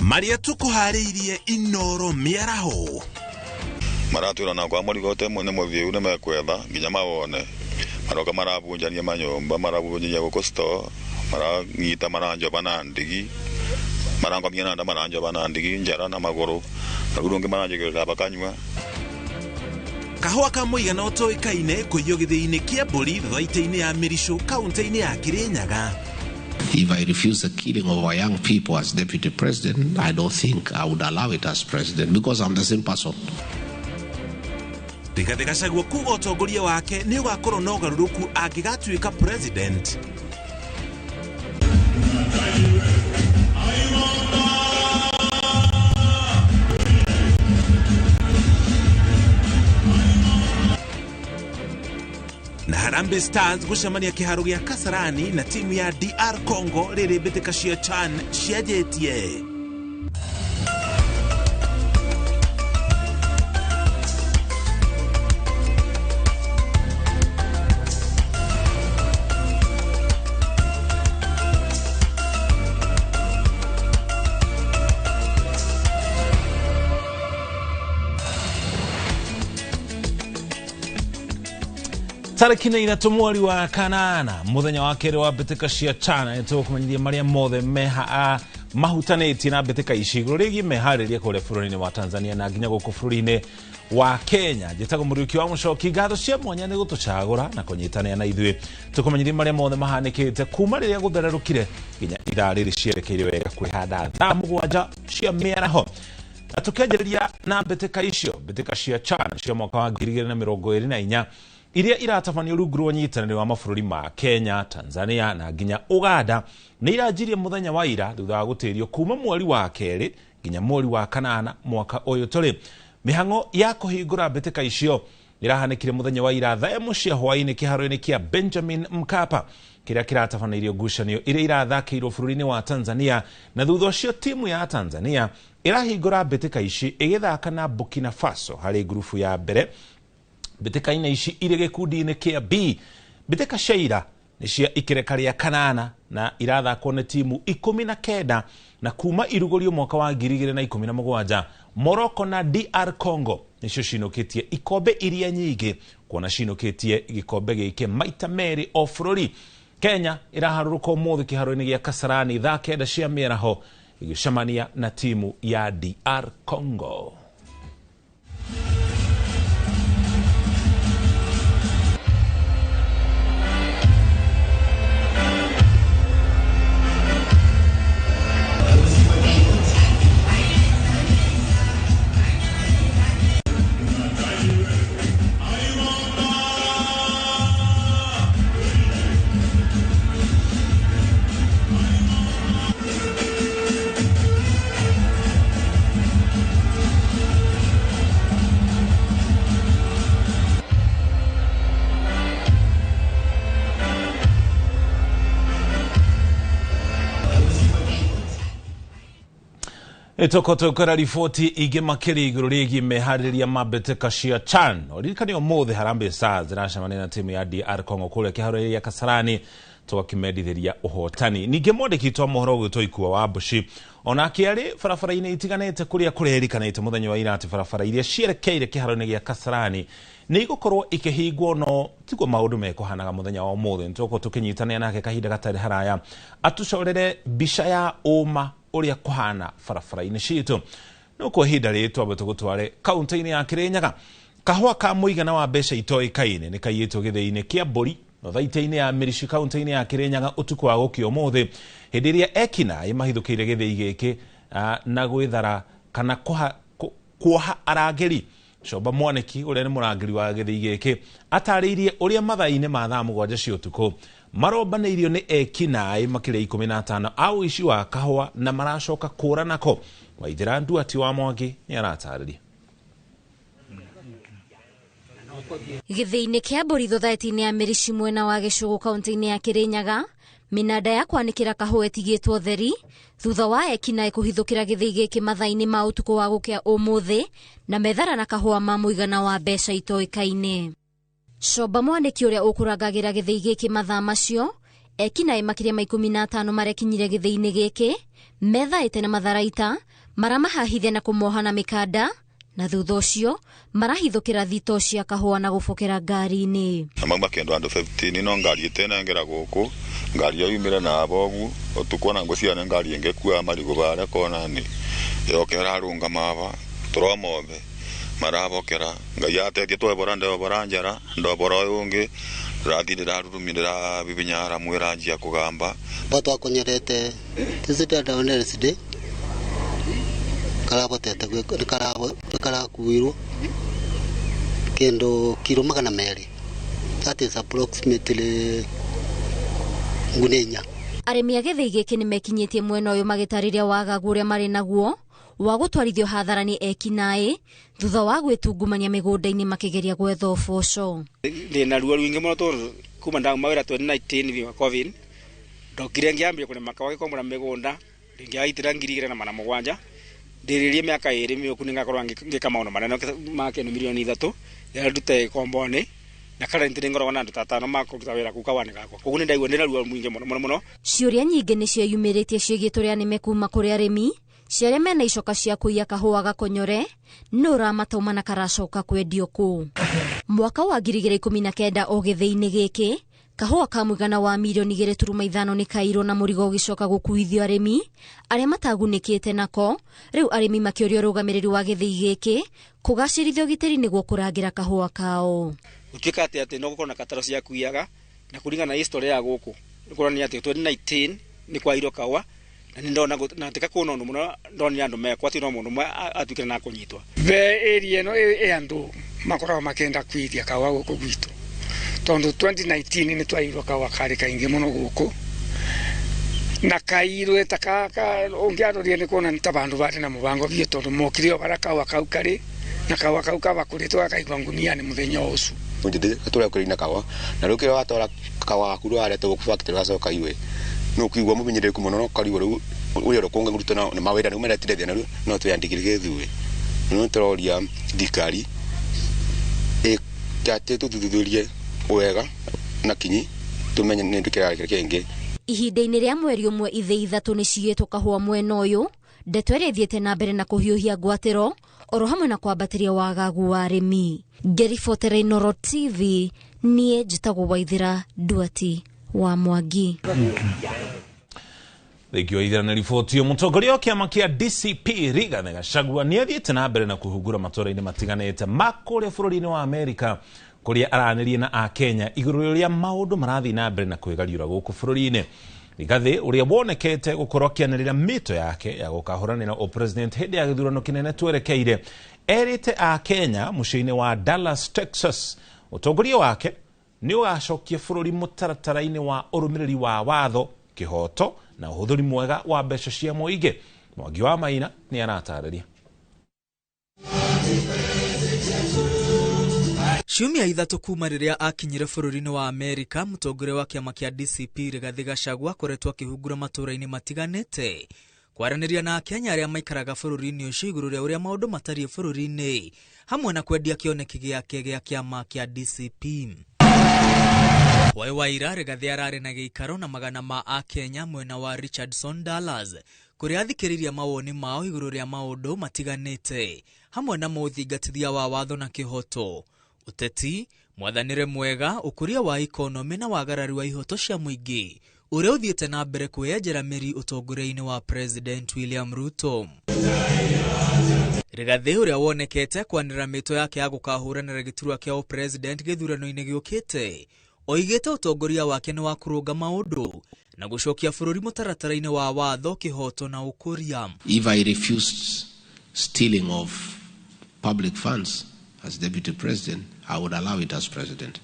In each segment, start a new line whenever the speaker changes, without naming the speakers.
Marĩa tũkũharĩirie Inoro mĩaraho.
Maratwĩra na kwa mũrigo te nĩ mũthiu nĩ mekwetha nginya mawone. Maroka marabunjania manyũmba, marabunjania gũkũ store, maranyita maranjoba na ndigi, marangomia na nda maranjoba na ndigi njara na magũrũ, na rũu rũngĩ maranjĩkĩrĩra bakanyua.
Kahũa ka mũigana ũtoĩkaine kũiywo gĩthĩi-inĩ kĩa mbũri thwaita-inĩ ya Mĩricũ kaũntĩ-inĩ ya Kĩrĩnyaga.
If I refuse the killing of our young people as deputy president, I don't think I would allow it as president because I'm the same person.
Rigathĩ Gachagua kuga ũtongoria wake nĩ ũgakorwo na ũgarũrũku angĩgatuĩka president. Na Harambee Stars gũcemania kĩharo gĩa Kasarani na timu ya DR Congo rĩrĩ mbĩtĩka cia CHAN cianjĩtie. Tarĩki nĩ 3 mweri wa 8 mũthenya wa kerĩ wa mbĩtĩka cia CHAN nĩtũgũkũmenyithia marĩa mothe meha mahutanĩtie na mbĩtĩka ici igũrũ rĩgiĩ meharĩria kũrĩa bũrũri-inĩ wa Tanzania na nginya gũkũ bũrũri-inĩ wa Kenya. Njĩtagwo Mũriũki wa Mũcoki, ngatho cia mwanya nĩ gũtũcagũra na kũnyitanĩra na ithuĩ tũkũmenyithia marĩa mothe mahanĩkĩte kuma rĩrĩa gũthererũkire nginya ithaa rĩrĩ cierekeire wega kwĩhanda thaa 7 cia mĩaraho. Na tũkĩanjĩrĩria na mbĩtĩka icio, mbĩtĩka cia CHAN cia mwaka wa 2024 iria iratabanio rungu rwa ũnyitanĩri wa mabũrũri ma Kenya, Tanzania na nginya Uganda nĩ iranjirie mũthenya wa ira thutha wa gũtĩrio kuma mweri wa 2 nginya mweri wa 8 mwaka ũyũ tũrĩ. Mĩhang'o ya kũhingũra mbĩtĩka icio ĩrahanĩkire mũthenya wa ira thaa 1 cia hwaĩ-inĩ kĩharo-inĩ kĩa Benjamin Mkapa kĩrĩa kĩratabanĩirio ngucanio iria irathakĩirwo bũrũri-inĩ wa Tanzania, na thutha ũcio timu ya Tanzania ĩrahingũra mbĩtĩka ici ĩgĩthaka na Burkina Faso harĩ ngurubu ya mbere. Mbĩtĩka-inĩ ici irĩ gĩkundi-inĩ kĩa B. Mbĩtĩka cia ira nĩ cia ikereka rĩa 8 na irathakwo nĩ timu 19 na kuma irugũrio mwaka wa 2017 Morocco na DR Congo nĩcio cinũkĩtie ikombe iria nyingĩ, kuona cinũkĩtie gĩkombe gĩkĩ maita merĩ o bũrũri. Kenya ĩraharũrũka ũmũthĩ kĩharo-inĩ gĩa Kasarani thaa 9 cia mĩaraho ĩgĩcemania na timu ya DR Congo. Tũkora riboti ingĩ makĩria igũrũ rĩgiĩ meharĩrĩria ma mbĩtĩka cia CHAN. Ũririkane ũmũthĩ Harambee Stars ĩracemania na timu ya DR Congo kũrĩa kĩharo-inĩ gĩa Kasarani tũgakĩmendithĩria ũhotani. Ningĩ mwandĩki witũ wa mohoro ũgwĩtwo Ikua wa Mbuci onake arĩ barabara-inĩ itiganĩte kũrĩa kũrerikanĩte mũthenya wa ira atĩ barabara iria cierekeire kĩharo-inĩ gĩa Kasarani nĩ igũkorwo ikĩhingwo, no tiguo maũndũ mekũhanaga mũthenya wa ũmũthĩ. Nĩtũgũkorwo tũkĩnyitanĩra nake kahinda gatarĩ haraya atũcorere mbica ya ũma ũrĩa kũhana barabara-inĩ citũ. No kwa ihinda rĩrĩ twambe tũgũtware kaũntĩ-inĩ ya Kĩrĩnyaga. Kahũa ka mũigana wa mbeca itoĩkaine nĩ kaiyĩtwo gĩthĩi-inĩ kĩa mbũri thothaitĩ-inĩ ya Mĩricũ kaũntĩ-inĩ ya Kĩrĩnyaga ũtukũ wa gũkĩa ũmũthĩ hĩndĩ ĩrĩa ekinaĩ mahithũkĩire gĩthĩi gĩkĩ na gwĩthara kana kuoha arangĩri. Comba Mwaniki ũrĩa nĩ mũrangĩri wa gĩthĩi gĩkĩ atarĩirie ũrĩa mathaa-inĩ ma thaa 7 cia ũtukũ marombanĩirio nĩ ekinaĩ makĩria 15 a ũici wa kahũa na maracoka kũra nako. Waithera Nduati wa Mwangi nĩ aratarĩria.
Gĩthĩi-inĩ kĩa mbũri thothaitĩ-inĩ ya Mĩricũ mwena wa Gĩcũgũ kaũntĩ-inĩ ya Kĩrĩnyaga, mĩnanda ya kwanĩkĩra kahũa ĩtigĩtwo theri thutha wa ekinaĩ kũhithũkĩra gĩthĩi gĩkĩ mathaa-inĩ ma ũtukũ wa gũkĩa ũmũthĩ na methara na kahũa ma mũigana wa mbeca itoĩkaine. Comba Mwaniki ũrĩa ũkũrangagĩra gĩthĩi gĩkĩ mathaa macio, ekinaĩ makĩria ma 15 marekinyire gĩthĩi-inĩ gĩkĩ methaĩte na matharaita Maramahahithe na kũmoha na mĩkanda na thutha ũcio marahithũkĩra thito cia kahũa na gũbokera ngari-inĩ.
Na mauma kĩndũ andũ 15 no ngari ĩtenengera gũkũ ngari yoimire na bogu ũtukũ na ngũcia nĩ ngari ĩngĩkua marigũ barĩa konani yokera rũngama aba tũromothe marabokera ngai atetie twebora ndebora njara ndobora ũyũ ũngĩ rathi ndĩrarurumia ndĩrabibinyara mwĩranjia kũgamba
batwakonyerete tizitenda Wednesday karabotete karakuirwo kendo kiro 200, that is approximately ngune 4.
Arĩmi a gĩthĩi gĩkĩ nĩmekinyĩtie mwena ũyũ magĩtarĩria wagagu ũrĩa marĩ naguo wa gũtwarithio hathara nĩ ekinaĩ thutha wa gwĩtungumania mĩgũnda-inĩ makĩgeria gwetha ũboco.
Ndĩna ruo rũingĩ mũno tondũ kuma ndauma wĩra 2019 wa COVID ndokire ngĩambia kũrĩma kawa gĩkombora mĩgũnda ngĩaitĩra 2,700 ndĩrĩrie mĩaka 2 mĩũku nĩngakorwo ngĩka maũndũ manene ma kĩndũ mirioni 3 rĩrĩa ndute ikomboni na currently ngoragwo na andũ ta 5 makũruta wĩra kũu kawa-inĩ gakwa koguo nĩndaigua ndĩna ruo mũingĩ mũno mũno mũno.
Ciũria nyingĩ nĩcieyumĩrĩtie ciĩgiĩ tũrĩa nĩme kuma kũrĩ arĩmi cia arĩa mena icoka cia kũiya kahũa gakonyore nũ ũramatauma na karacoka kwendio kũ. Mwaka wa 2019 o gĩthĩi-inĩ gĩkĩ kahũa ka mũigana wa mirioni 2.5 nĩ kairwo na mũrigo ũgĩcoka gũkuithio arĩmi arĩa matagunĩkĩte nako. Rĩu arĩmi makĩũria ũrũgamĩrĩri wa gĩthĩi gĩkĩ kũgacĩrithia ũgitĩri nĩguo kũrangĩra kahũa kao.
Gũtuĩka atĩ no gũkorwo na kataro cia kuiyaga na kũringana na history ya gũkũ nĩ kũronania atĩ 2019 nĩ kwairwo kahũa na nĩ ndona na tika kuona ũndũ mũno ndonire andũ mekwo atĩ no mũndũ ũmwe atuĩkire na kũnyitwo.
The area ĩno ĩ andũ makoragwo makĩenda kwithia kahũa gũkũ gwitũ tondu 2019 nĩ twairwo kahũa karĩ kaingĩ mũno gũkũ na kairwe ta kaka ũngĩaroria nĩ kuona nĩ ta bandũ barĩ na mũbango biũ tondu mokire o barĩa kahũa kau karĩ na kahũa kau kabakũrĩtwo gakaigwa ngunia-inĩ mũthenya ũcio.
Tũrĩa kũrĩ na kahũa na rĩu kĩrĩa watwara kahũa gaku rwarete gũkũ factory gacoka iwe no kũigua mũmenyereku mũno no karigwo rĩu ũrĩa ũrĩa kũngĩrutwo na mawĩra nĩguo maretithia narĩo no twĩyandĩkire gĩthuĩ no tũroria thirikari ĩkate tũthuthurie wega na kinyi tumenye nĩ ndũ kĩrarĩ kĩngĩ.
Ihinda-inĩ rĩa mweri ũmwe ithĩi 3 nĩciyĩtwo kahũa mwena ũyũ ndeto ĩrĩa ĩthiĩte na mbere na kũhiũhia ngwatĩro oro hamwe na kwambatĩria wagagu wa arĩmi. Ngĩribotera Inooro TV niĩ njĩtagwo Waithĩra Nduati wa Mwangi.
Thengio Waithĩra na riboti ĩyo. Mũtongoria wa kĩama kĩa DCP Rigathi Gachagua nĩathiĩte na mbere na kũhungura matũũra-inĩ matiganĩte ma kũrĩa bũrũri-inĩ wa Amerika kũrĩa aranĩria na akenya igũrũ rĩa maũndũ marathiĩ na mbere na kwĩgariũra gũkũ bũrũri-inĩ. Rigathi ũrĩa wonekete gũkorwo akĩanĩrĩra mĩto yake ya gũkahũranĩra ũpresident hĩndĩ ya gĩthurano kĩnene twerekeire erĩte akenya mũciĩ-inĩ wa Dallas, Texas ũtongoria wake nĩ ũgacokia bũrũri mũtaratara-inĩ wa ũrũmĩrĩri wa watho, kĩhoto na ũhũthĩri mwega wa mbeca cia mũingĩ. Mwangi wa Maina nĩ aratarĩria.
Ciumia 3 kuma rĩrĩa akinyire bũrũri-inĩ wa Amerika, mũtongoria wa kĩama kĩa DCP Rigathi Gachagua akoretwo akĩhungura matũũra-inĩ matiganĩte kwaranĩria na akenya arĩa maikaraga bũrũri-inĩ ũcio igũrũ rĩa ũrĩa maũndũ matariĩ bũrũri-inĩ hamwe na kwendia kĩoneki gĩake gĩa kĩama kĩa DCP. Hwaĩ wa ira Rigathi ararĩ na gĩikaro na magana ma akenya mwena wa Richardson, Dallas, kũrĩa athikĩrĩria mawoni mao igũrũ rĩa maũndũ matiganĩte hamwe na mũthingatithia wa watho na kĩhoto, ũteti, mwathanĩre mwega, ũkũria wa ikonomĩ na wagarari wa ihoto cia mũingĩ ũrĩa ũthiĩte na mbere kwĩyenjera mĩri ũtongoria-inĩ wa President William Ruto. Rigathi ũrĩa wonekete kwanĩrĩra mĩto yake ya gũkahũranĩra gĩturwa kĩa ũpresident gĩthurano-inĩ gĩũkĩte oigĩte ũtongoria wake nĩ wa kũrũnga maũndũ na gũcokia bũrũri mũtaratara-inĩ wa watho, kĩhoto na ũkũria.
If I refused stealing of public funds as deputy president, I would allow it as president.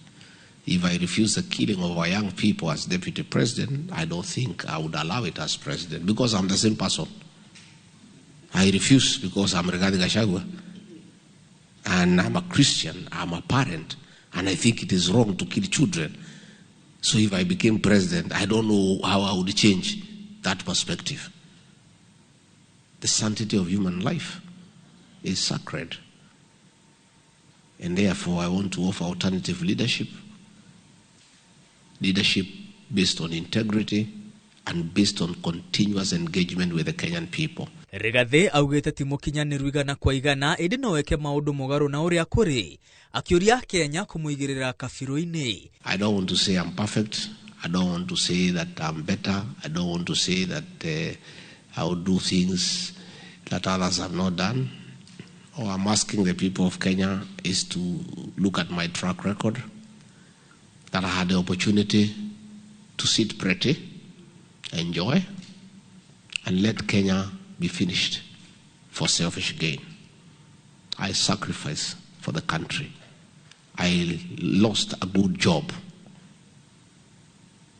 If I refuse the killing of our young people as deputy president, I don't think I would allow it as president because I'm the same person. I refuse because I'm Rigathi Gachagua and I'm a Christian, I'm a parent, and I think it is wrong to kill children. So if I became president, I don't know how I would change that perspective. The sanctity of human life is sacred. And therefore, I want to offer alternative leadership, leadership based on integrity and based on continuous engagement with the Kenyan people.
Rigathi augĩte ti mũkinyanĩru igana kwa igana ĩndĩ no eke maũndũ mũgarũ na ũrĩa kũrĩ, akĩũria Kenya kũmũigĩrĩra kabirũ-inĩ.
I don't want to say I'm perfect. I don't want to say that I'm better. I don't want to say that I will do things that others have not done. All I'm asking the people of Kenya is to look at my track record, that I had the opportunity to sit pretty, enjoy, and let Kenya be finished for selfish gain. I sacrificed for the country. I lost a good job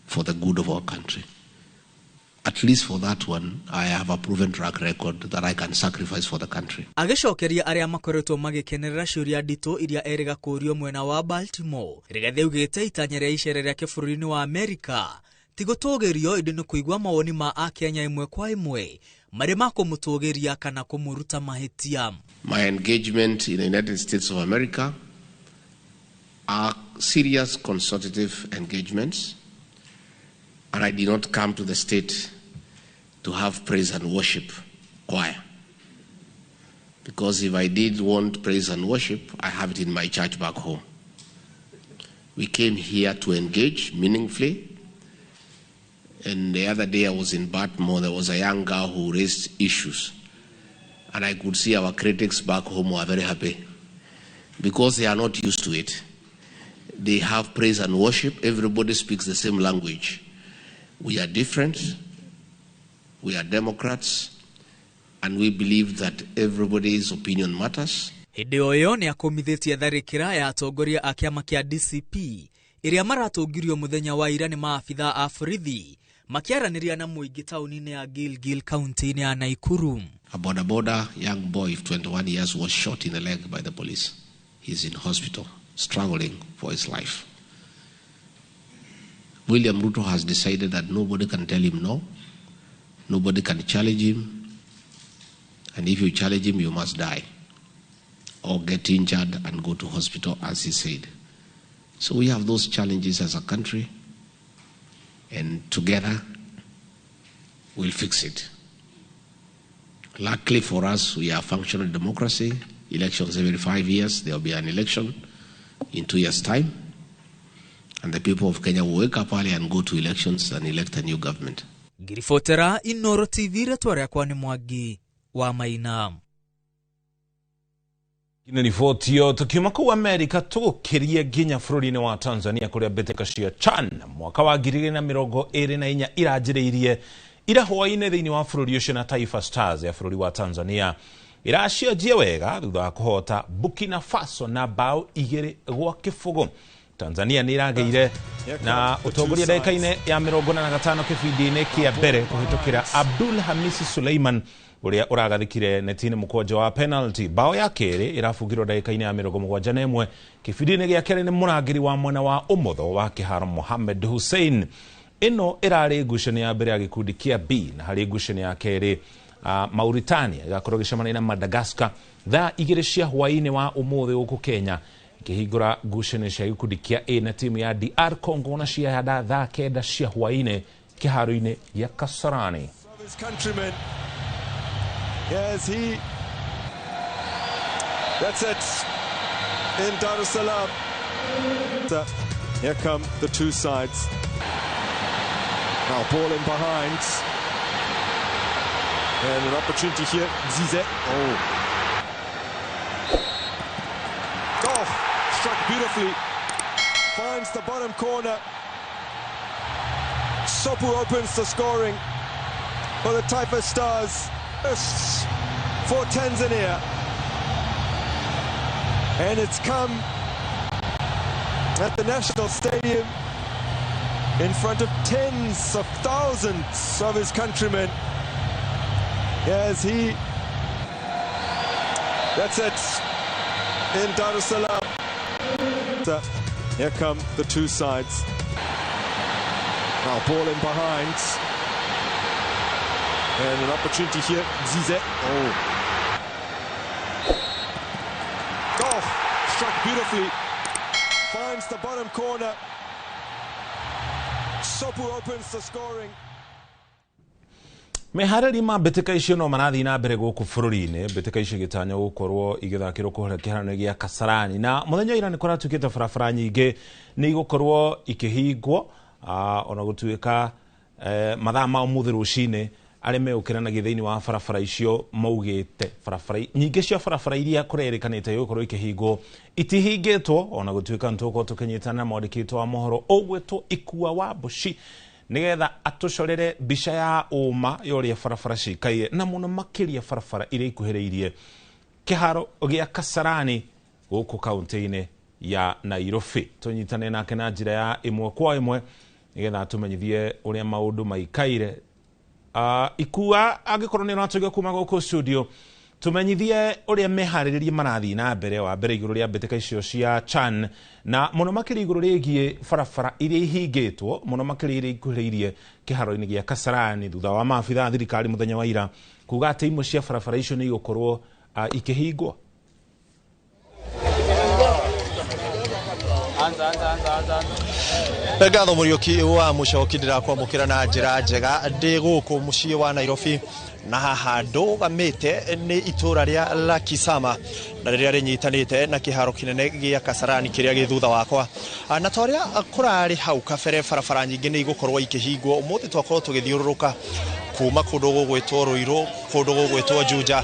for the good of our country. At least for that one, I have a proven track record that I can sacrifice for the country.
Agĩcokeria arĩa makoretwo magĩkenerera ciũria nditũ iria erĩga kũũrio mwena wa Baltimore, Rigathi augĩte itanya rĩa icera rĩake bũrũri-inĩ wa Amerika ti gũtũgĩrio ĩndĩ nĩ kũigua mawoni ma Akenya ĩmwe kwa ĩmwe marĩ ma kũmũtũgĩria kana kũmũruta mahĩtia.
My engagement in the United States of America are serious consultative engagements, and I did not come to the state to have praise and worship choir. Because if I did want praise and worship, I have it in my church back home. We came here to engage meaningfully. And the other day I was in Baltimore, there was a young girl who raised issues. And I could see our critics back home were very happy because they are not used to it. They have praise and worship. Everybody speaks the same language. We are different. We are Democrats. And we believe that everybody's opinion matters.
Hĩndĩ o ĩyo nĩ akũmithĩtie tharĩkĩra ya atongoria a kĩama kĩa DCP ĩrĩa maratũngirio mũthenya wa ira nĩ maabithaa a borithi makĩaranĩria na mũingĩ taũni-inĩ ya Gilgil kaunti-inĩ ya Nakuru.
A boda boda young boy of 21 years was shot in the leg by the police. He's in hospital, struggling for his life. William Ruto has decided that nobody can tell him no, nobody can challenge him, and if you challenge him, you must die or get injured and go to hospital, as he said. So we have those challenges as a country, and together we'll fix it. Luckily for us, we are a functional democracy. Elections every 5 years, there will be an election in 2 years' time. And the people of Kenya will wake up early and go to elections and elect a new government.
Ngiribotera Inoro TV, rĩtwa rĩakwa nĩ Mwangi wa Maina.
Nĩ riboti ĩyo tukiuma kũu Amerika tũgũkĩrie nginya bũrũri-inĩ wa Tanzania kũrĩa mbĩtĩka cia CHAN mwaka wa 2024 iranjĩrĩirie ira hwaĩ-inĩ thĩinĩ wa bũrũri ũcio na Taifa Stars ya bũrũri wa Tanzania iracianjia wega thutha wa kũhota Burkina Faso na bao 2-0. Tanzania nĩ iragĩire na ũtongoria ndagĩka-inĩ ya 45 kĩbindi-inĩ kĩa mbere kũhĩtũkĩra Abdul Hamisi Suleiman ũrĩa ũragathĩkire neti-inĩ mũkwanja wa penalty. Bao ya kerĩ ĩrabungirwo ndagĩka-inĩ ya 71 kĩbindi-inĩ gĩa kerĩ nĩ mũrangĩri wa mwena wa ũmotho wa kĩharo Mohamed Hussein. Ĩno ĩrarĩ ngucanio ya mbere ya gĩkundi kĩa B, na harĩ ngucanio ya kerĩ Mauritania ĩgakorwo ĩgĩcemania na Madagascar thaa 2 cia hwaĩ-inĩ wa ũmũthĩ gũkũ Kenya, ikĩhingũra ngucanio cia gĩkundi kĩa A na timu ya DR Congo na ciahanda thaa 9 cia hwaĩ-inĩ kĩharo-inĩ gĩa Kasarani.
Yes, he. That's it. In Dar es Salaam. Here come the two sides. Now ball in behind. And an opportunity here. Zize. Oh. Oh, struck beautifully. Finds the bottom corner. Sopu opens the scoring for the Taifa Stars. For Tanzania, and it's come at the National Stadium in front of tens of thousands of his countrymen as he, that's it, in Dar es Salaam. Here come the two sides. Now ball in behind. And an opportunity here, Zize. Oh. Oh, struck beautifully. Finds the bottom corner. Sopu opens the scoring.
Meharĩria ma mbĩtĩka icio no marathiĩ na mbere gũkũ bũrũri-inĩ. Mbĩtĩka icio igĩtanywo gũkorwo igĩthakĩrwo kũrĩa kĩharo-inĩ gĩa Kasarani, na mũthenya wa ira nĩ kũratuĩkĩte barabara nyingĩ nĩ igũkorwo ikĩhingwo, ona gũtuĩka mathaa ma ũmũthĩ rũcinĩ arĩa megũkĩranagia thĩinĩ wa barabara icio maugĩte barabara nyingĩ cia barabara iria kũrerĩkanĩte igũkorwo ikĩhingwo itihingĩtwo, ona gũtuĩka nĩ tũgũkorwo tũkĩnyitana na mwandĩki witũ wa mohoro ũgwĩtwo Ikua wa Mbuci nigetha atũcorere mbica ya ũma ya ũrĩa barabara cikaire, na mũno makĩria barabara iria ikuhĩrĩirie kĩharo gĩa Kasarani gũkũ kaunti-inĩ ya Nairobi. Tũnyitane nake na njĩra ya ĩmwe kwa ĩmwe nigetha atũmenyithie ũrĩa maũndũ maikaire. Ikua, angĩkorwo nĩ ũratũigua kuma gũkũ studio, tumenyithie ũrĩa meharĩrĩria marathiĩ na mbere, wa mbere igũrũ rĩa mbĩtĩka icio cia CHAN, na mũno makĩria igũrũ rĩgiĩ barabara iria ihingĩtwo, mũno makĩria iria ikuhĩrĩirie kĩharo-inĩ gĩa Kasarani, thutha wa maabitha a thirikari mũthenya wa ira kuga atĩ imwe cia barabara icio nĩ igũkorwo ikĩhingwo.
Ngatho Muriuki wa Mucoki, ndĩrakwamũkĩra na njĩra njega ndĩ gũkũ mũciĩ wa Nairobi, na haha ndũgamĩte nĩ itũra rĩa Lakisama na rĩrĩa rĩnyitanĩte na kĩharo kĩnene gĩa Kasarani kĩrĩa gĩ thutha wakwa. Na ta ũrĩa kũrarĩ hau kabere, barabara nyingĩ nĩ igũkorwo ikĩhingwo ũmũthĩ. Twakorwo tũgĩthiũrũrũka kuma kũndũ gũgwĩtwo Ruiru, kũndũ gũgwĩtwo Juja,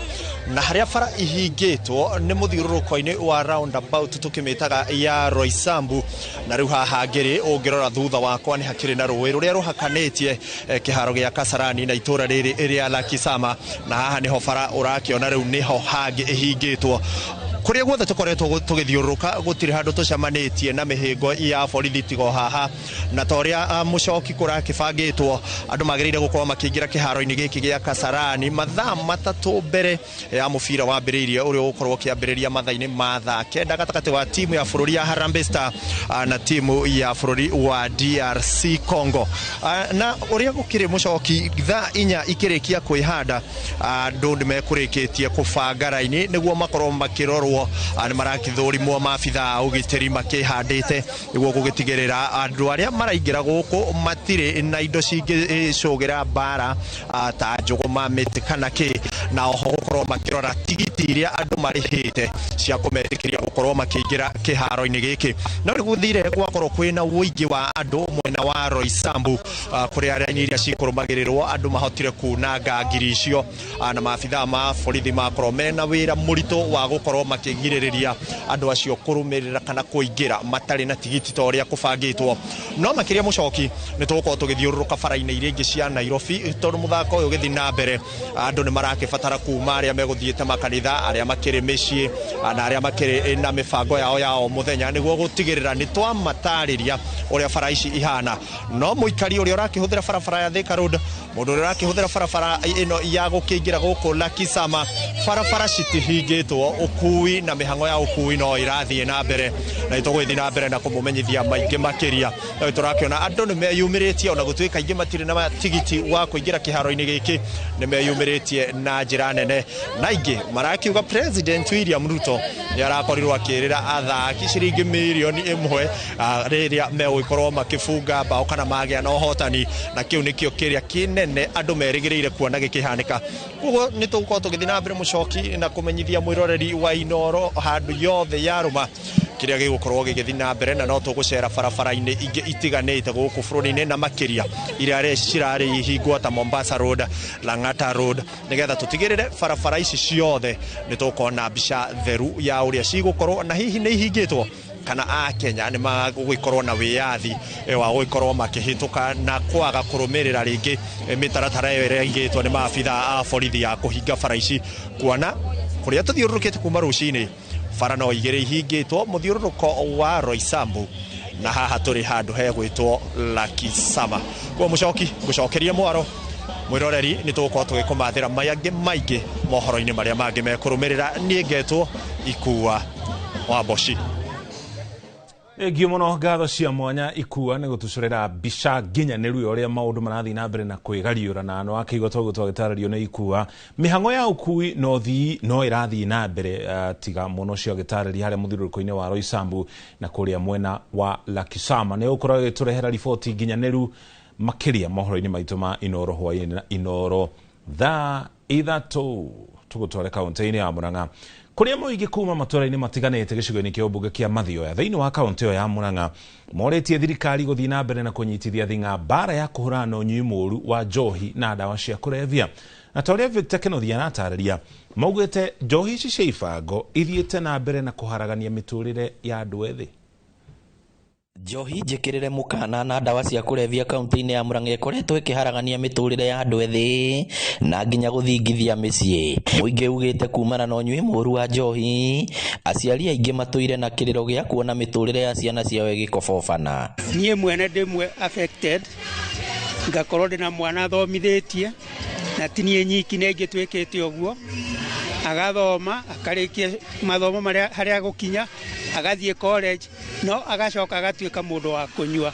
na harĩa bara ihingĩtwo nĩ mũthiũrũrũko-inĩ wa roundabout tũkĩmĩtaga ya Roysambu. Na rĩu haha ngĩrĩ ũngĩrora thutha wakwa nĩ hakĩrĩ na rũĩ rũrĩa rũhakanĩtie kĩharo gĩa Kasarani na itũra rĩrĩ rĩa Lakisama, na haha nĩho bara ũrakĩona rĩu nĩho hangĩ ĩhingĩtwo. Kũrĩa guothe tũkoretwo tũgĩthiũrũrũka gũtirĩ handũ tũcemanĩtie na mĩhĩngo ya borithi tigo haha, na ta ũrĩa Mũcoki kũrakĩbangĩtwo, andũ magĩrĩire gũkorwo makĩingĩra kĩharo-inĩ gĩkĩ gĩa Kasarani mathaa 3 mbere ya mũbira wambĩrĩirie, ũrĩa ũgũkorwo ũkĩambĩrĩria mathaa-inĩ ma thaa 9 gatagatĩ wa timu ya bũrũri ya Harambee Star na timu ya bũrũri wa DRC Congo. Na ũrĩa gũkĩrĩ Mũcoki, thaa 4 ikĩrĩkia kwĩhanda, andũ nĩ mekũrĩkĩtie kũbanga raini nĩguo makorwo makĩrorwo nĩ marakĩthũrimwo maabitha a ũgitĩri makĩhandĩte nĩguo gũgĩtigĩrĩra andũ arĩa maraingĩra gũkũ matirĩ na indo cingĩcũgĩra mbara ta njũgũma, mĩtĩ kana kĩ, na oho gũkorwo makĩrora tigiti iria andũ marĩhĩte cia kũmetĩkĩria gũkorwo makĩingĩra kĩharo-inĩ gĩkĩ. No nĩ gũthire gwakorwo kwĩna ũingĩ wa andũ mwena wa Roysambu, kũrĩa raini iria cikũrũmagĩrĩrwo andũ mahotire kunanga ngiri icio, na maabitha ma borithi makorwo mena wĩra mũritũ wa gũkorwo makĩgirĩrĩria andũ acio kũrũmĩrĩra kana kũingĩra matarĩ na tigiti ta ũrĩa kũbangĩtwo. No makĩria Mũcoki, nĩ tũgũkorwo tũgĩthiũrũrũka bara-inĩ iria ingĩ cia Nairobi, tondũ mũthako ũyũ ũgĩthiĩ na mbere andũ nĩ marakĩbatara kuma, arĩa megũthiĩte makanitha, arĩa makĩrĩ mĩciĩ, na arĩa makĩrĩ na mĩbango yao ya o mũthenya, nĩguo gũtigĩrĩra nĩ twamatarĩria ũrĩa bara ici ihana. No mũikari ũrĩa ũrakĩhũthĩra barabara ya Thika Road, mũndũ ũrĩa ũrakĩhũthĩra barabara ĩno ya gũkĩingĩra gũkũ Lakisama, barabara citihingĩtwo, ũkui na mĩhang'o ya ũkui no ĩrathiĩ na mbere, na nĩtũgũgĩthiĩ na mbere na kũmũmenyithia maingĩ makĩria. No tũrakĩona andũ nĩ meyumĩrĩtie, ona gũtuĩka aingĩ matirĩ na tigiti wa kũingĩra kĩharo-inĩ gĩkĩ, nĩ meyumĩrĩtie na njĩra nene, na aingĩ marakiuga President William Ruto nĩ arakorirwo akĩrĩra athaki ciringi mirioni 1 rĩrĩa megũgĩkorwo makĩbunga bao kana magĩa na ũhotani, na kĩu nĩkĩo kĩrĩa kĩnene andũ merĩgĩrĩire kuona gĩkĩhanĩka. Koguo nĩ tũgũkorwo tũgĩthiĩ na mbere Mũcoki na kũmenyithia mwĩroreri wa Inooro handũ yothe yarũma kĩrĩa gĩgũkorwo gĩgĩthiĩ na mbere, na no tũgũcera barabara-inĩ ingĩ itiganĩte gũkũ bũrũri-inĩ, na makĩria iria cirarĩ ihingwo ta Mombasa Road, Lang'ata Road, nĩgetha tũtigĩrĩre barabara ici ciothe nĩ tũkuona mbica theru ya ũrĩa cigũkorwo, na hihi nĩ ihingĩtwo kana Akenya nĩ magũgĩkorwo na wĩyathi wa gũgĩkorwo makĩhĩtũka na kwaga kũrũmĩrĩra rĩngĩ mĩtaratara ĩyo ĩrĩa ĩigĩtwo nĩ maabitha a borithi ya kũhinga bara ici, kuona kũrĩa tũthiũrũrũkĩte kuma rũcinĩ bara no 2 ihingĩtwo, mũthiũrũrũko wa Roysambu na haha tũrĩ handũ hegwĩtwo Lakisama. Koguo Mũcoki, ngũcokeria mwaro mwĩroreri, nĩ tũgũkorwo tũgĩkũmathĩra mangĩ maingĩ mohoro-inĩ marĩa mangĩ mekũrũmĩrĩra. Niĩ ngetwo Ikua wa Mboci.
Thengiũ mũno, ngatho cia mwanya Ikua nĩ gũtũcorera mbica nginyanĩru ya ũrĩa maũndũ marathiĩ na mbere na kwĩgariũra, na no akĩigua toguo twagĩtarĩrio nĩ Ikua. Mĩhang'o ya ũkui no thii no ĩrathiĩ na mbere, tiga mũno cio agĩtarĩria harĩa mũthiũrũrũko-inĩ wa Roysambu na kũrĩa mwena wa Lakisama. Nĩ ũgũkorwo agĩtũrehera riboti nginyanĩru makĩria mohoro-inĩ maitũ ma Inooro hwaĩ-inĩ na Inooro Thaa 3 tugutware kaunti-inĩ ya Murang'a kuria mũingĩ kuma matũra-inĩ matiganĩte gĩcigo-inĩ kĩa ũmbunge kĩa Mathioya thĩinĩ wa kaunti ĩyo ya Murang'a morĩtie thirikari gũthiĩ na mbere na kũnyitithia thing'a mbara ya kũhũrana na ũnyui mũũru wa njohi na ndawa cia kũrebia. Na ta ũrĩa Victor Kenothi aratarĩria, maugĩte njohi ici cia ibango ithiĩte na mbere na kũharagania mĩtũrĩre ya andũ ethĩ.
Njohi njĩkĩrĩre mũkana na ndawa cia kũrebia kaunti-inĩ ya Murang'a ĩkoretwo ĩkĩharagania mĩtũrĩre ya andũ ethĩ na nginya gũthingithia mĩciĩ. Mũingĩ ugĩte kumana na ũnyui mũũru wa njohi, aciari aingĩ matũire na kĩrĩro gĩa kuona mĩtũrĩre ya ciana ciao ĩgĩkobobana.
Niĩ mwene ndĩmwe affected, ngakorwo ndĩna mwana thomithĩtie na ti niĩ nyiki nĩ aingĩ twĩkĩte ũguo, agathoma akarĩkia mathomo marĩa harĩa gũkinya, agathiĩ college no agacoka agatuĩka mũndũ wa kũnyua,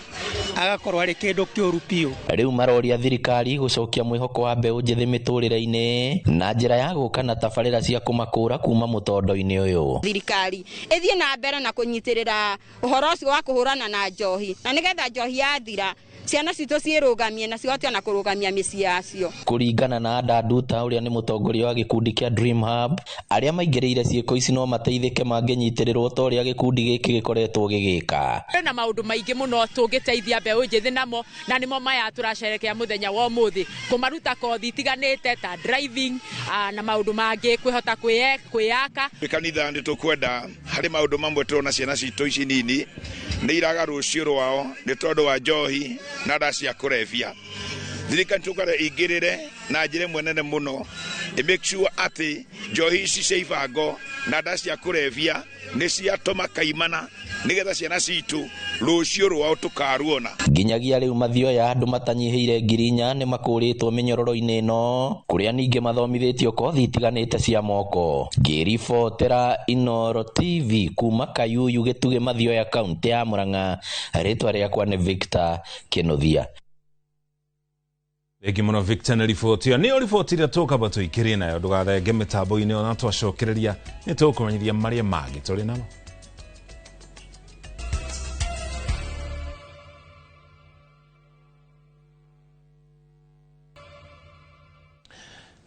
agakorwo arĩ kĩndũ kĩũru biũ.
Rĩu maroria thirikari gũcokia mwĩhoko wa mbeũ njĩthĩ mĩtũrĩre-inĩ na njĩra ya gũka na tabarĩra cia kũmakũra kuma mũtondo-inĩ ũyũ.
Thirikari ĩthiĩ na mbere na kũnyitĩrĩra ũhoro ũcio wa kũhũrana na njohi, na nĩgetha njohi yathira ciana citũ ciĩrũgamie na cihote ona kũrũgamia mĩciĩ yacio.
Kũringana na Ada Nduta ũrĩa nĩ mũtongoria wa gĩkundi kĩa Dream Hub, arĩa maingĩrĩire ciĩko ici no mateithĩke mangĩnyitĩrĩrwo ta ũrĩa gĩkundi gĩkĩ gĩkoretwo gĩgĩka.
Kwĩna maũndũ maingĩ mũno tũngĩteithia mbeũ njĩthĩ namo, na nĩmo maya tũracerekea mũthenya wa ũmũthĩ, kũmaruta kothi itiganĩte ta driving na maũndũ mangĩ, kwĩhota kwĩyaka.
Kanitha nĩ tũkwenda harĩ maũndũ mamwe tũrona ciana citũ ici nini nĩ iraga rũciũ rwao nĩ tondũ wa njohi na ndawa cia kũrebia. Thirikari tũkwenda ĩingĩrĩre na njĩra ĩmwe nene mũno ĩ make sure atĩ njohi ici cia ibango na ndawa cia kũrebia nĩ ciatũma kaimana nĩgetha ciana citũ rũciũ rwao tũkaruona.
Nginyagia rĩu Mathioya andũ matanyihĩire 4,000 nĩ makũrĩtwo mĩnyororo-inĩ ĩno kũrĩa ningĩ mathomithĩtio kothi itiganĩte cia moko. Ngĩribotera Inooro TV kuma Kayuyu Gĩtugĩ Mathioya kaunti ya Murang'a, rĩtwa rĩakwa nĩ Victor Kĩnuthia.
Thengi mũno Victor nĩ riboti ĩyo. Nĩyo riboti ĩrĩa tũkamba tũikĩrie nayo, ndũgathenge mĩtambo-inĩ ona twacokereria nĩ tũkũmenyithia marĩa mangĩ tũrĩ namo.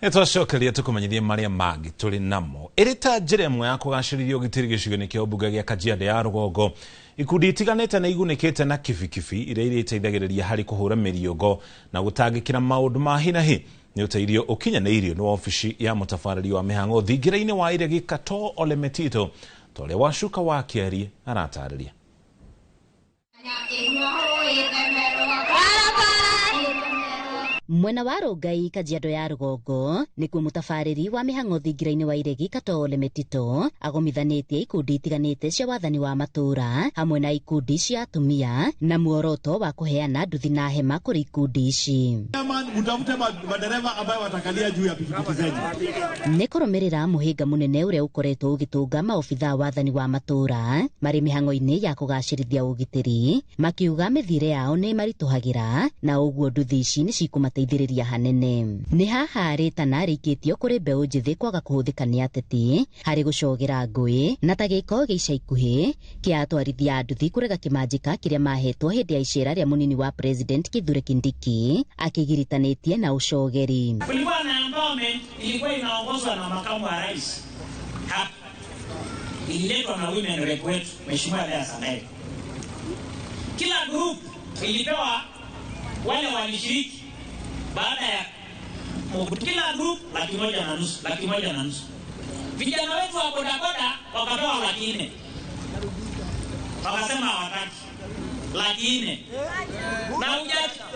Nĩtwacokeria tũkũmenyithie marĩa mangĩ tũrĩ namo. Ĩrĩ ta njĩra ĩmwe ya kũgacĩrithia ũgitĩri gĩcigo-inĩ kĩa ũmbunge gĩa Kajiado ya rũgongo, ikundi itiganĩte nĩ igunĩkĩte na kibikibi iria irĩteithagĩrĩria harĩ kũhũra mĩriũngo na gũtangĩkĩra maũndũ ma hi na hi. Nĩ ũteithio ũkinyanĩirio nĩ wabici ya mũtabarĩri wa mĩhang'o thingira-inĩ wa Iregi Katoo Ole Metito, ta ũrĩa Wacuka wa Kĩarie aratarĩria.
Mwena wa Rongai Kajiado ya rũgongo nĩkuo mũtabarĩri wa mĩhang'o thingira-inĩ wa Iregi Katoo Ole Metito agomithanĩtie ikundi itiganĩte cia wathani wa matũũra hamwe na ikundi cia atumia na muoroto wa kũheana nduthi na hema kũrĩ ikundi ici.
Mtafute madereva ambayo watakalia juu ya pikipiki zenyu.
Nĩ kũrũmĩrĩra mũhĩnga mũnene ũrĩa ũkoretwo ũgĩtũnga maobithaa wathani wa matũũra marĩ mĩhang'o-inĩ ya kũgacĩrithia ũgitĩri, makiuga mĩthiĩre yao nĩ maritũhagĩra na ũguo nduthi ici nĩ cikũmateithia gũteithĩrĩria hanene. Nĩ haha rĩtana rĩikĩtio kũrĩ mbeũ njĩthĩ kwaga kũhũthĩka nĩ ateti harĩ gũcogera ngũĩ na ta gĩko gĩa ica ikuhĩ kĩa atwarithia a nduthi kũrega kĩmanjĩka kĩrĩa mahetwo hĩndĩ ya icera rĩa mũnini wa President Kithure Kindiki akĩgiritanĩtie na ũcogeri.
Kulikuwa na empowerment ilikuwa inaongozwa na makamu wa rais hapa, ililetwa na women rep wetu Mheshimiwa Lea Sanae. Kila group ilipewa wale walishiriki baada ya kila group 150,000, 150,000. Vijana wetu wa bodaboda wakapewa 400,000. Wakasema hawataki 400,000. Na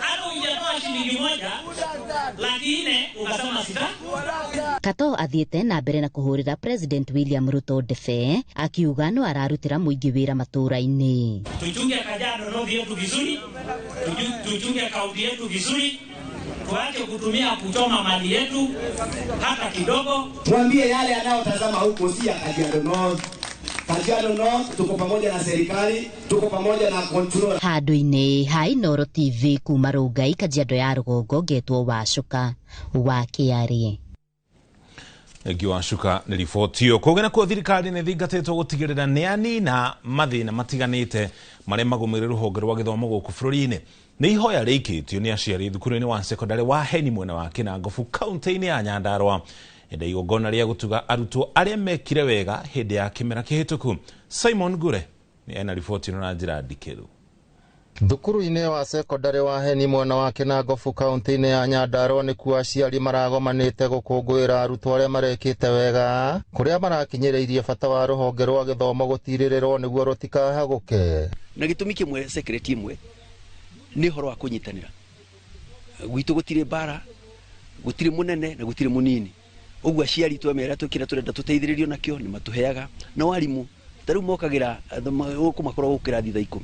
hata hujatoa shilingi 1, 400,000 ukasema sita.
Katoo athiĩte na mbere na kũhũrĩra President William Ruto ndebe akiuga no ararutĩra mũingĩ wĩra matũũra-inĩ.
Tuchunge Kajiado North yetu vizuri, tuchunge kaunti yetu vizuri, tuache kutumia kuchoma mali yetu hata kidogo.
Tuambie yale yanayotazama huko si ya Kajiado North. Kajiado North tuko pamoja na serikali, tuko pamoja na control.
Handũ-inĩ ha Inooro TV kuma Rongai Kajiado ya rũgongo ngetwo Wacuka wa Kĩarie.
Thengi Wacuka nĩ riboti ĩyo. Kũngĩ nakuo thirikari nĩ ĩthingatĩtwo gũtigĩrĩra nĩ anina mathĩna matiganĩte Marĩa magũmĩire rũhonge rwa gĩthomo gũkũ bũrũri-inĩ nĩ ihoya rĩikĩtio nĩ aciari thukuru-inĩ wa sekondari wa Heni mwena wa Kinangofu kaunti-inĩ ya Nyandarua ĩndĩ igongona rĩa gũtuga arutwo arĩa mekire wega hĩndĩ ya kĩmera kĩhĩtũku. Simon Ngure nĩ ena riboti ĩno na njĩra ndikĩru.
Thukuru-inĩ wa sekondari wa Heni mwena wa Kinangofu kaunti-inĩ ya Nyandarua nĩkuo aciari maragomanĩte gũkũngũĩra arutwo arĩa marekĩte wega kũrĩa marakinyĩrĩirie bata wa rũhonge rwa gĩthomo gũtirĩrĩrwo nĩguo rũtikahagũke.
Na gĩtũmi kĩmwe secret ĩmwe nĩ ũhoro wa kũnyitanĩra gwitũ, gũtirĩ mbara, gũtirĩ mũnene na gũtirĩ mũnini. Ũguo aciari twamera twĩkĩra tũrenda tũteithĩrĩrio nakĩo nĩ matũheaga, na arimũ ta rĩu mokagĩra gũkũ makoragwo gũkĩra thaa 10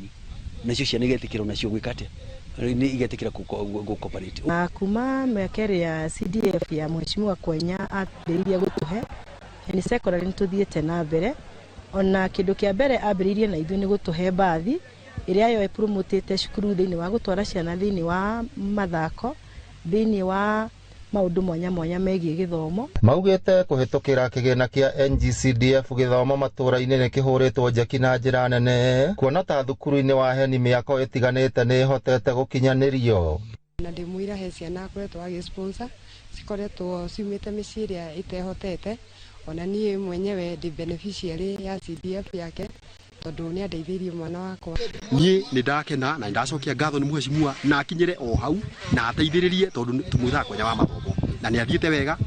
nacio ciana igetĩkĩra nacio gwĩka atĩa, nĩ igetĩkĩra gũ-cooperate.
Kuma mĩaka ĩrĩa CDF ya Mheshimiwa Kwenya ambĩrĩirie gũtũhe Heni Secondary nĩ tũthiĩte na mbere. Ona kĩndũ kĩa mbere ambĩrĩirie na ithuĩ nĩ gũtũhe mbathi ĩrĩa yo ĩpromotĩte cukuru thĩinĩ wa gũtwara ciana thĩinĩ wa mathako, thĩinĩ wa maũndũ mwanya mwanya megiĩ gĩthomo.
Maugĩte kũhĩtũkĩra kĩgĩna kĩa NGCDF gĩthomo matũra-inĩ nĩ kĩhũrĩtwo njeki na njĩra nene kuona ta thukuru-inĩ wa Heni mĩako ĩtiganĩte nĩ ĩhotete gũkinyanĩrio.
Na ndĩmwĩra he ciana akoretwo agĩ-sponsor cikoretwo ciumĩte mĩciĩ ĩrĩa ĩtehotete. Ona niĩ mwenyewe ndĩ beneficiary ya CDF yake tondũ nĩ andeithĩirie mwana wakwa.
Niĩ nĩ ndakena na ndacokia ngatho nĩ mheshimiwa na akinyĩre o hau na ateithĩrĩrie tondũ tũmwĩtaga Kwenya wa mathomo na nĩ athiĩte wega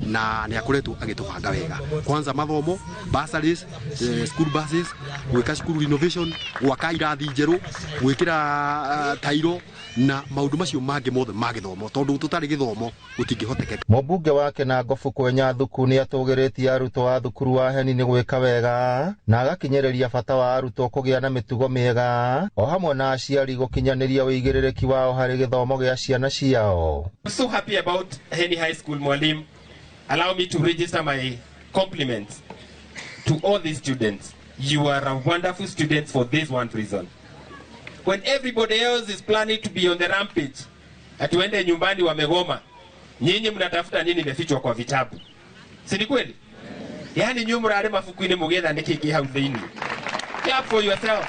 na nĩ akoretwo agĩtũbanga wega. Kwanza mathomo, bursaries, school buses, gwĩka school renovation, gwaka irathi njerũ, gwĩkĩra tairo na maũndũ macio mangĩ mothe ma gĩthomo tondũ tũtarĩ gĩthomo gũtingĩhotekeka.
Mũmbunge wa Kinangofu Kwenya Thuku nĩ atũgĩrĩtie arutwo a thukuru wa Heni nĩ gwĩka wega na agakinyĩrĩria bata wa arutwo kũgĩa na mĩtugo mĩega o hamwe na aciari gũkinyanĩria ũigĩrĩrĩki wao harĩ gĩthomo gĩa ciana ciao.
I'm so happy about Heni High School, Mwalimu. Allow me to register my compliments to all these students. You are a wonderful students for this one reason. When everybody else is planning to be on the rampage, atuende nyumbani wamegoma, nyinyi mnatafuta nini imefichwa kwa vitabu? Si ni kweli? Yaani nyinyi mrare mafuku-inĩ mũgĩetha nĩkĩ kĩ hau thĩinĩ. Clap for yourself.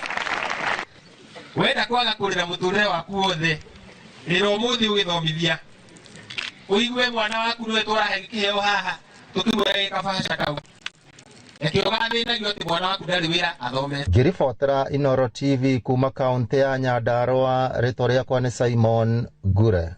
Wenda kwaga kũrĩra mũtũrĩre waku wothe, rĩra ũmũthĩ ũgĩthomithia. Ũigue mwana waku nĩwe tũrahe kĩheo haha, tũkĩmwĩra gĩkabaca kau.
Ngĩribotera Inooro TV kuma kaunti ya Nyandarua, rĩtwa rĩakwa nĩ Simon Ngure.